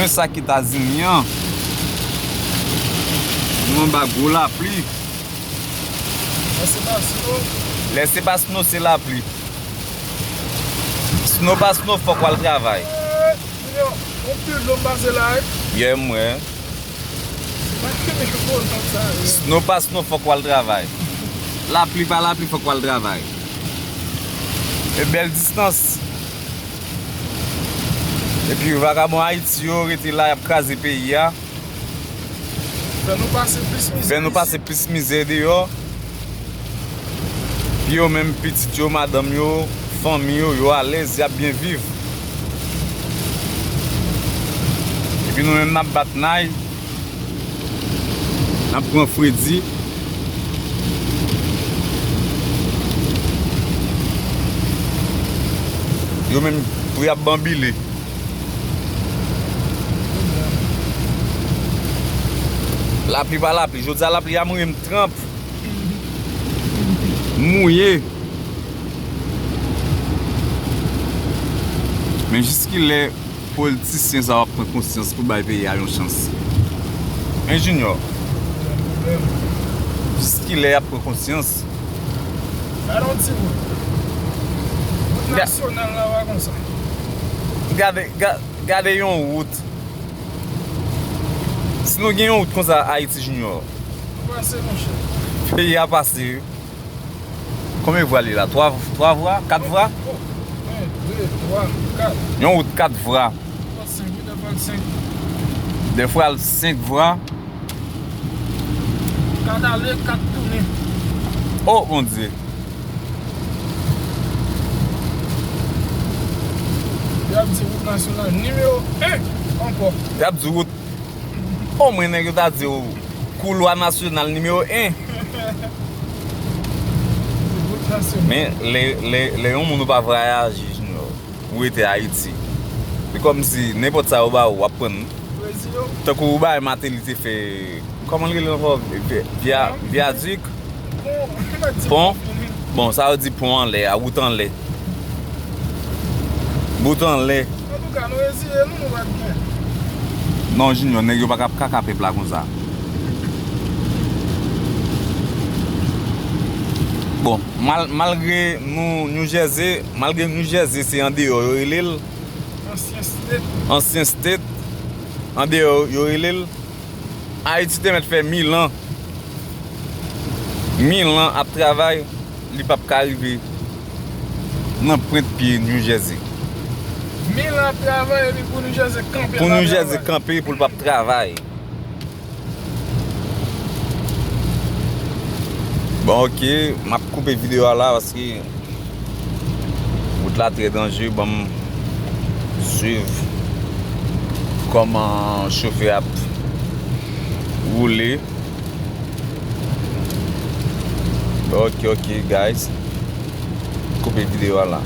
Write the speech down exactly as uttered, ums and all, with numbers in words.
Sa k Etazini an, nou anba gwo lapli. Lè se pa sno, lè se pa sno, se lapli. Sno pa sno, fòk w al travay. Yon pil dlo m pase la, wi. Yeah, m wè. Sno pa sno, fòk w al travay. Lapli pa lapli, fòk w al travay. E bèl distans. Epi vagabon Ayiti yo rete la, y ap kraze peyi a. Fè nou pase plis mizè. Fè nou pase plis mizè deyò. Pi yo menm, pitit yo, madanm yo, fanmi yo, yo alèz, y ap byen viv. Epi nou menm, n ap bat nay, n ap pran fredi. Yo menm tou, y ap banbile. Lapli pa lapli. Jodi a, lapli a mouye m tranp. Mouye. Men jiskilè politisyen sa yo ap pran konsyans pou bay peyi a yon chans? Hein, Junior? Jiskilè y ap pran konsyans? Gade yon ti wout. Wout nasyonal la, pa konsa. Gade, ga-, gade yon wout. Si nou gen yon wout konsa Ayiti, Junior, pase, monchè. Peyi a pase, wi. Konbyen vwa li la? Twa, twa vwa? Kat vwa? Yon wout kat vwa. Dèfwa l senk vwa. Kat ale, kat tounen. Oh, Bondye. Y ap di wout nasyonal nimewo en ankò. Y ap di wout. O mwen nèg yo ta di w koulwa nasyonal nimewo en. Wout nasyonal. Men lè, lè, lè yon moun ou pa vwayaje, Junior, ou rete Ayiti, se kòmsi nenpòt sa yo ba ou, w ap pran. Tankou ou bay Martelly te fè, kòman l rele ankò? Via, via, viadik? Pon? Bon, sa yo di pon anlè a, wout anlè. Wout anlè. Antouka, nou reziye nou, nou pa t gen. Non, Junior, nèg yo pa ka ap kaka pèp la konsa. Bon, mal-, malgre nou, New Jersey, malgre New Jersey se andeyò yo rele l, ansyen state, andeyò yo rele l, Ayiti te mèt fè mil an, mil an ap travay, li p ap ka rive nan pwent pye New Jersey. Mil an ap travay, epi pou New Jersey kanpe la travay. Pou New Jersey kanpe, pou l p ap travay. Bon, oke, m ap koupe videyo a la paske wout la trè danjere. Ban m swiv kòman chofè ap woule. Oke, oke, guys. Koupe videyo a la.